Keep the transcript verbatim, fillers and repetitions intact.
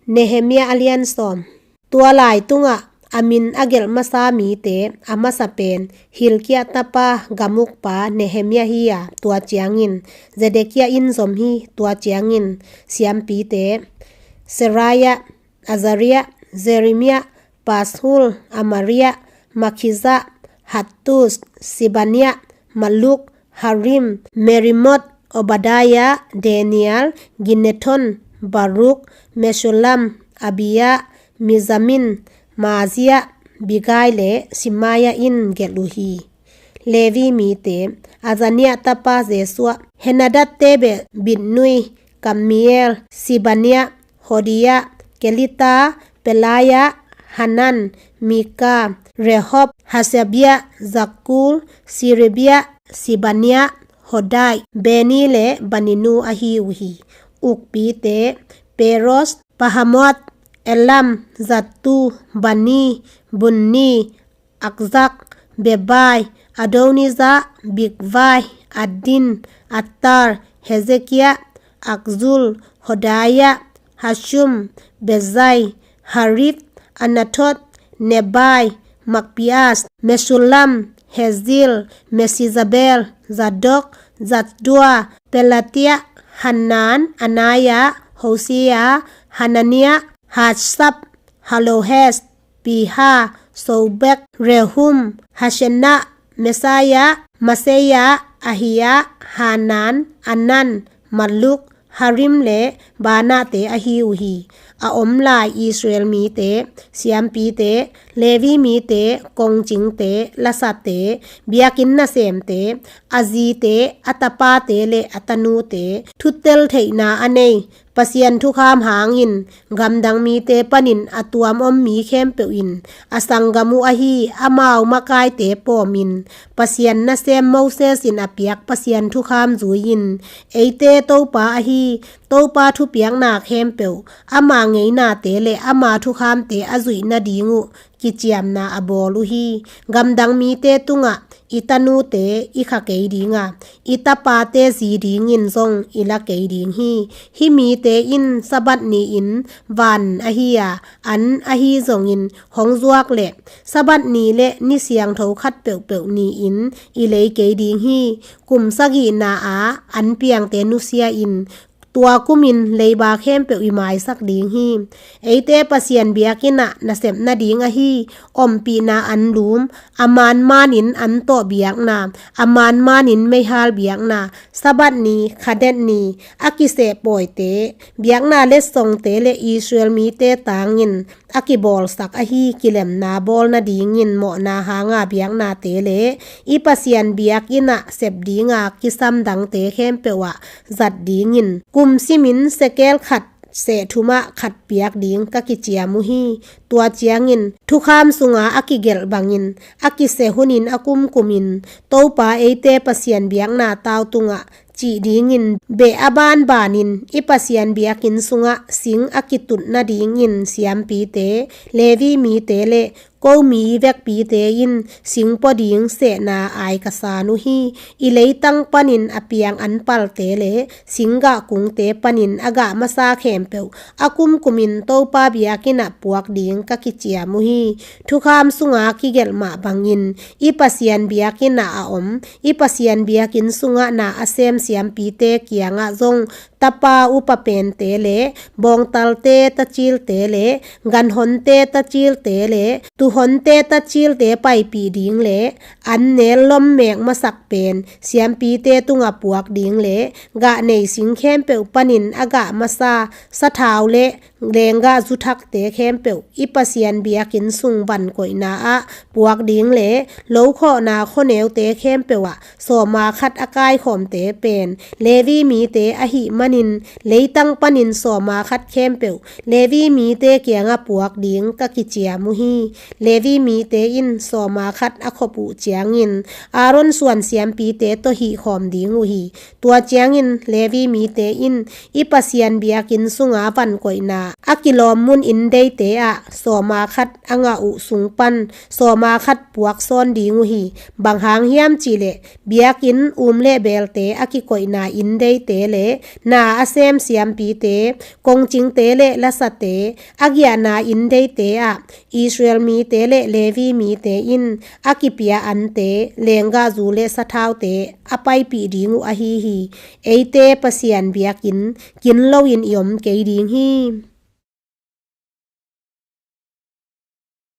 Nehemiah a lian sawm. Tua lai tungah a min a gelh masa mite a masa pen Hilkiah tapa gamukpa Nehemiah hi a, tua ciangin Zedekiah in zom hi. Tua ciangin siampite Seraiah, Azariah, Jeremiah, Pashhur, Amariah, Malkijah, Hattush, Shebaniah, Malluk, Harim, Merimoth, Obadiah, Daniel, Ginnethon, Baruch, Meshullam, Abia, Mijamin, Maaziah, Bilgai le Shemaiah in gelh uh hi. Levi mite: Azaniah tapa Jesua, Henadad te beh Binnui, Kadmiel, Shebaniah, Hodiah, Kelita, Pelaiah, Hanan, Mika, Rehob, Hasabiah, Zakur, Sherebiah, Shebaniah, Hodiah, Bani le Bani nu ahi uh hi. Ukpite: Parosh, Pahamoth, Elam, Zattu, Bani, Bunni, Azgad, Bebai, Adonijah, Bigvai, Adin, Ater, Hezekiah, Azul, Hodiah, Hashum, Bezai, Hariph, Anathoth, Nebai, Magpias, Meshullam, Hezir, Meshezabel, Zadok, Jaddua, Pelatiah, Hanan, Anaiah, Hoshiah, Hananiah, Haksaph, Halohes, Piha, Shobek, Rehum, Hashenah, Maaseiah, Maaseiah, Ahiah, Hanan, Anan, Malluk, Harim le Baanah te ahi uh hi. A om lai Israel mite, siampite, Levi mite, kongcingte, lasate, biakinn nasemte, a zite, a tapate le a tanute, thutel theihna a nei, Pasian thukham hangin gamdang mite panin a tuam om mi khempeuh in a sanggam uh ahi amau makaite pawmin, Pasian nasem Moses in a piak Pasian thukham zui-in, eite Topa ahi Topa thupiakna khempeuh, ama ngeinate le ama thukhamte a zuih nading uh kiciamna a bawl uh hi. Gamdang mite tungah i tanute i kha kei ding a, i tapate zi dingin zong i la kei ding hi. Hih mite in Sabbath ni-in van ahi a, an ahi zongin hong zuak leh Sabbath ni le ni siangtho khat peuhpeuh ni-in i lei kei ding hi. Kum sagihna a an piangte nusia in, tua kumin leiba khempeuh i maisak ding hi. Eite Pasian biakinn ah nasep nading ahi ompihna anlum, a manmanin an tawh biakna, a manmanin meihal biakna, Sabbath ni, Khadet ni, a kiseh pawite, biakna letsongte le Israel mite tangin a kibawlsak ahi kilemna bawl nadingin mawhna hanga biaknate le i Pasian biakinn ah sep dinga kisam dangte khempeuh ah zat dingin kum simin sekel khat seh thumah khat piak ding ka kiciam uh hi. Tua ciangin thukham sunga a kigelh bangin a kiseh hunin a kumkumin Topa eite Pasian biakna tau tungah cih dingin beh a banbanin i Pasian biakinn sungah sing a kitut nadingin siampite, Levi mite le ko mi vekpite in sing pua ding sehna ai ka san uh hi. I leitang panin a piang anpalte le singgah kungte panin a gah masa khempeuh a kumkumin Topa biakinn ah puak ding ka kiciam uh hi. Thukham sunga kigelh mah bangin i Pasian biakinn ah a om, i Pasian biakinn sungah na a sem siampite kiangah zong tapa upapente le bawngtalte tacilte le ganhonte tacilte le tuhonte tacilte paipih ding le an nel lom mek masak pen siampite tunga puak ding le gah nei sing khempeuh panin a gah masa sathau le lenggah zuthakte khempeuh i Pasian biakinn sung van koihna ah puak ding le lokhawhna khuaneute khempeuh ah sawma khat a kaikhawmte pen Levi mite ahih manin leitang panin sawma khat khempeuh Levi mite kiangah puak ding ka kiciam uh hi. Levi mite in sawma khat a khop uh ciangin Aaron suan siampite tawh hihkhawm ding uh hi. Tua ciangin Levi mite in i Pasian biakinn sunga van koihna A kilawm mun inn deite ah sawma khat a ngah uh sung pan sawma khat puak sawn ding uh hi. Bang hang hiam cih leh biakinn um le beelte a kikoihna inn deite le na a sem siampite, kongcingte le lasate, a giahna inn deite ah Israel mite le Levi mite in a kipia ante, lenggahzu le sathaute a paipih ding uh ahi hi. Eite Pasian biakinn kin loin i om kei ding hi.